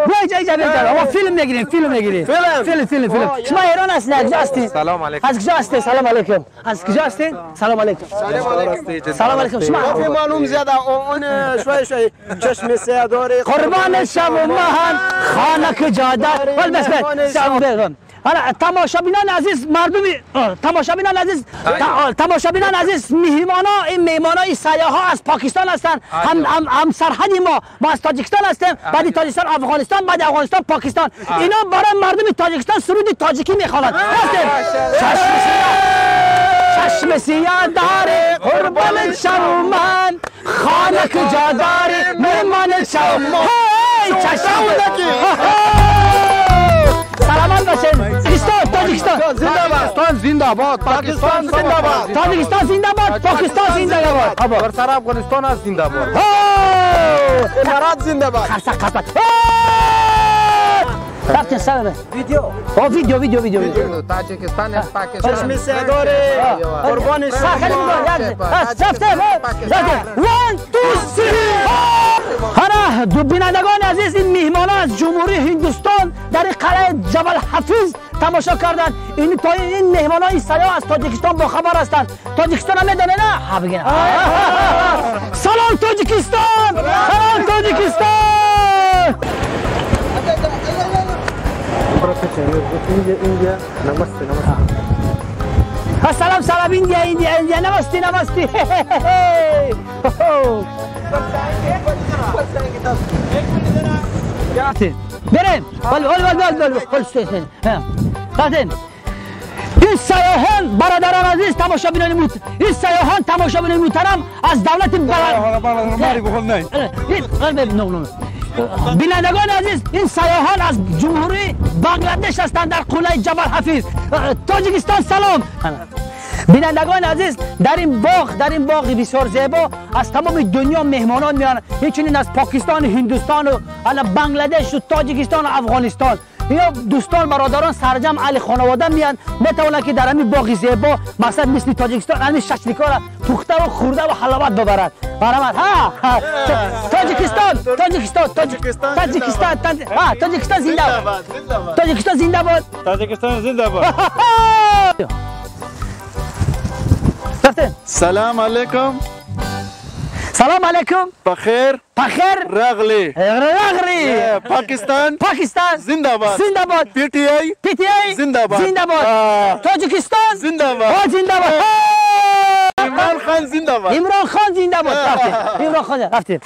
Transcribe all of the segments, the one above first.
بیا اینجا بیا. ما فیلم میگیریم فیلم میگیریم. فیلم فیلم فیلم. شما ایران هستین؟ از کجا هستین؟ سلام علیکم. از کجا هستین؟ سلام علیکم. از کجا هستین؟ سلام علیکم. سلام علیکم. شما معلوم زیاده اون شوي شوي چشم سیاه داره. قربان شب و مهن خانه کجا دار. بس بس بس. حالا تماشابینان عزیز مردمی تماشابینان عزیز تماشابینان عزیز مهمانا این مهمانای سیاها از پاکستان هستند. هم هم هم سرحد ما از تاجیکستان هستیم. بعد تاجیکستان افغانستان، بعد افغانستان پاکستان. اینا برای مردم تاجیکستان سرود تاجیکی میخوانند. چشم سیاه داره قربان شو من خانه کجا داره مهمان شو. چشم سلامت باشین. تاجیکستان زنده‌باد، زنده‌باد، پاکستان زنده‌باد، تاجیکستان زنده‌باد، پاکستان زنده‌باد، بر سر افغانستان است زنده‌باد، امارات زنده‌باد. خرسه خرسه رفتین سلامه. ویدیو ویدیو ویدیو ویدیو. تاجیکستان از پاکستان. چشم سیاه داره قربان شما. رفتیم 1 2 3. حالا دو بینندگان عزیز این میهمانان از جمهوری هندوستان در قلعه جبل حفیظ تماشا کردند. این تا این مهمانان این سیاح از تاجیکستان با خبر هستند. تاجیکستان هم میدانه نه؟ ها بگین. سلام تاجیکستان، سلام تاجیکستان. سلام سلام India India India نمسته نمسته. بریم بل بل بل بل بل. این سیاحان برادران عزیز تماشابینان محترم، این سیاحان تماشابینان محترم از دولت بینندگان عزیز این سیاحان از جمهوری بنگلادش هستند در قلعه جبل حفیظ. تاجیکستان سلام. بینندگان عزیز در این باغ، در این باغ بسیار زیبا از تمام دنیا مهمانان میان، همچنین از پاکستان، هندوستان و بنگلادش و تاجیکستان و افغانستان. اینا دوستان برادران سرجم اهل خانواده میان، میتوانند که در همین باغ زیبا مثلا مثل تاجیکستان همین ششلیکا را پخته و خورده و حلاوت ببرد. برآمد. ها تاجیکستان تاجیکستان تاجیکستان تاجیکستان زنده باد، تاجیکستان زنده باد، تاجیکستان زنده باد. سلام علیکم. سلام علیکم. بخیر بخیر. رغلی رغلی. پاکستان پاکستان زنده باد، زنده باد. پی تی آی پی تی آی زنده باد، زنده باد. تاجیکستان زنده باد، زنده باد. عمران خان زنده باد، عمران خان زنده باد. رفتیم عمران خان رفتیم.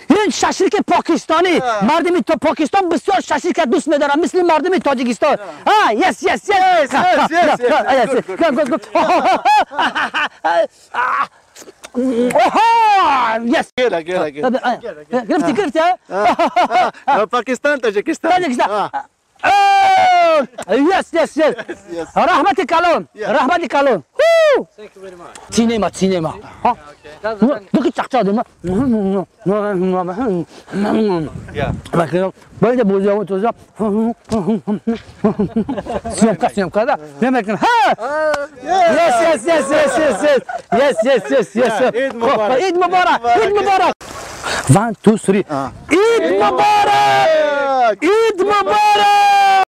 این ششلیک پاکستانی مردم تو پاکستان بسیار ششلیک دوست می‌دارن مثل مردم تاجیکستان. ها yes yes yes yes. Yes. گرفتی گرفتی. پاکستان تاجیکستان تاجیکستان. Yes yes yes. رحمت کلون رحمت کلون. سینما سینما. ها 이렇게 짝짝하더만. باید بوزیامو توزا سیمکا سیمکا دا نمیکنه. ها yes yes yes yes yes yes yes yes yes. عید مبارک، عید مبارک، عید مبارک. 1 2 3. عید مبارک، عید مبارک.